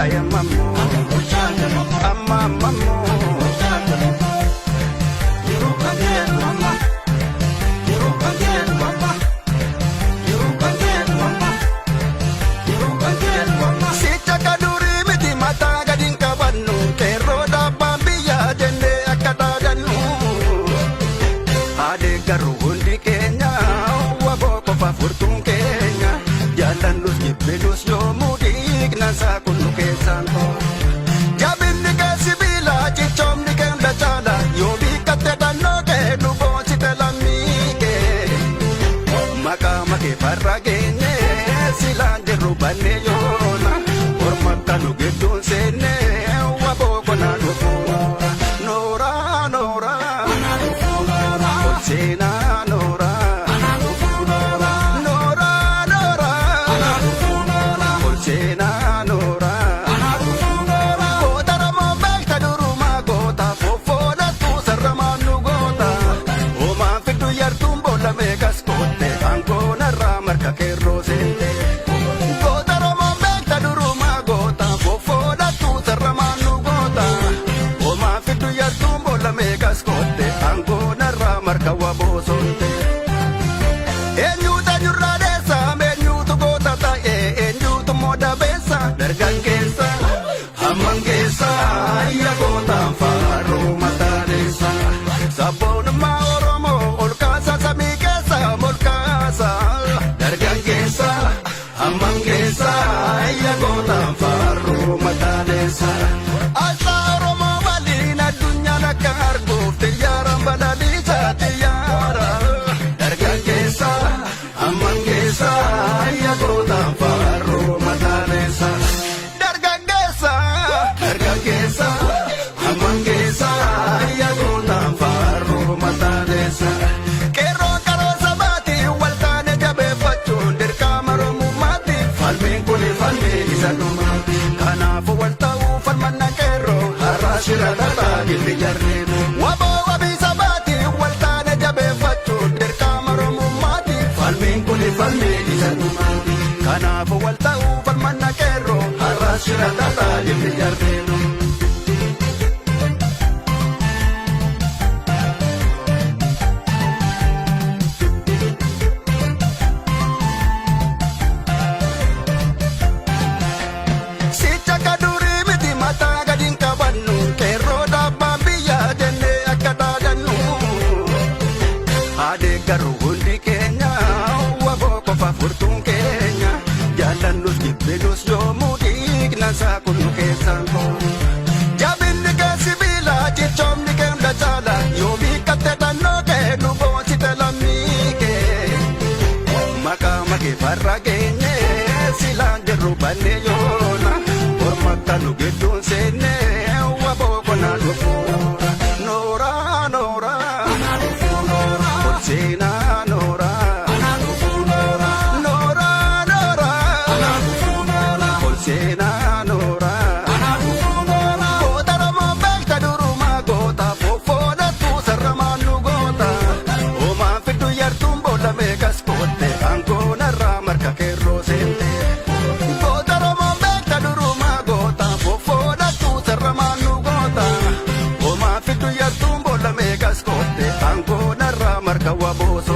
Ayamammoo amma ammammoo. Sicha kadurii miti mataa gadi hin qabannu qeerroo dhaabbaan biyyaa jennee akka dhaadannu. Haadee garuu hundi keenya waboo qofa furtuun keenya jaallannus jibbinus yoomuu dhiigna isaa kun nu keessaan too. Jabinni kee sibiila cichoomni kee hunda caala yoo biikkatte dhannoo kee nu boonsite lammii kee. Maqaa makee farra geenye silaan jirru banne yoona ormatta nu gidduun seenne waboo kona dhufuura. Noora noora ol seenaa noora. Noora noora ol seenaa noora. Goota Oromoo beekta durumaa goota foffoodhattu sararamaan nu goota. Homaan fiddu yartuun boolla meeqas goote aangoonarraa marka keerroo seente. Goota Oromoo beekta durumaa goota foffoodhattu sararamaan nu goota. Homaan fiddu yartuun boolla meeqas goote aangoonarraa marka waboo soonte. Eenyuutu eenyurraa dheessa eenyuutu goota ta'e eenyuutu immoo dabeessa dargaggeessa hamman keessa ayya gootaan faaruu mataaneessa. Sabboonummaa Oromoo ol kaasa samii keessa ol kaasa dargaggeessa hamman keessa ayya gootaan faaruu mataaneessa. Asxaa Oromoo waliin addunyaan akka arguuf xiyyaaraan balaliisa xiyyaara. Dargaggeessa hamman keessa ayya gootaan faaruu mataaneessa. Dargaggeessa dargaggeessa hamman keessa ayya gootaan faaruu mataaneessa. Qeerroon qaroo sabaati waltaane jabeeffachuun dirqama Oromummaati. Falmiin kuni falmii isa dhumaati. Kanaafuu wal ta'uu falmanna qeerroo har'a shira tataa gilli jarreen. Waboo wabii sabaati waltaane jabeeffachuun dirqama Oromummaati. Falmiin kuni falmii isa dhumaati. Kanaafuu wal ta'uu falmanna qeerroo har'a shira tataa gilli jarreen. Sicha kadurii miti mataa gadi hin qabannu qeerroo dhaabbaan biyyaa jennee akka dhaadannu. Haadee garuu hundi keenya waboo qofa furtuun keenya jaallannus jibbinus yoomuu dhiigna isaa kun nu keessaan koo. Jabinni kee sibiila cichoomni kee hunda caala yoo biikkatte dhannoo kee nu boonsite lammii kee. Maqaa makee farra geenye silaan jirru banne yoona ormatta nu gidduun seenne waboo kona dhufuura. Noora noora ol seenaa noora. Noora noora ol seenaa noora. Goota Oromoo beekta durumaa goota foffoodhattu sararamaan nu goota. Homaan fiddu yartuun boolla meeqas goote aangoonarraa marka keerroo seente. Goota Oromoo beekta durumaa goota foffoodhattu sararamaan nu goota. Homaan fiddu yartuun boolla meeqas goote aangoonarraa marka waboo soonte.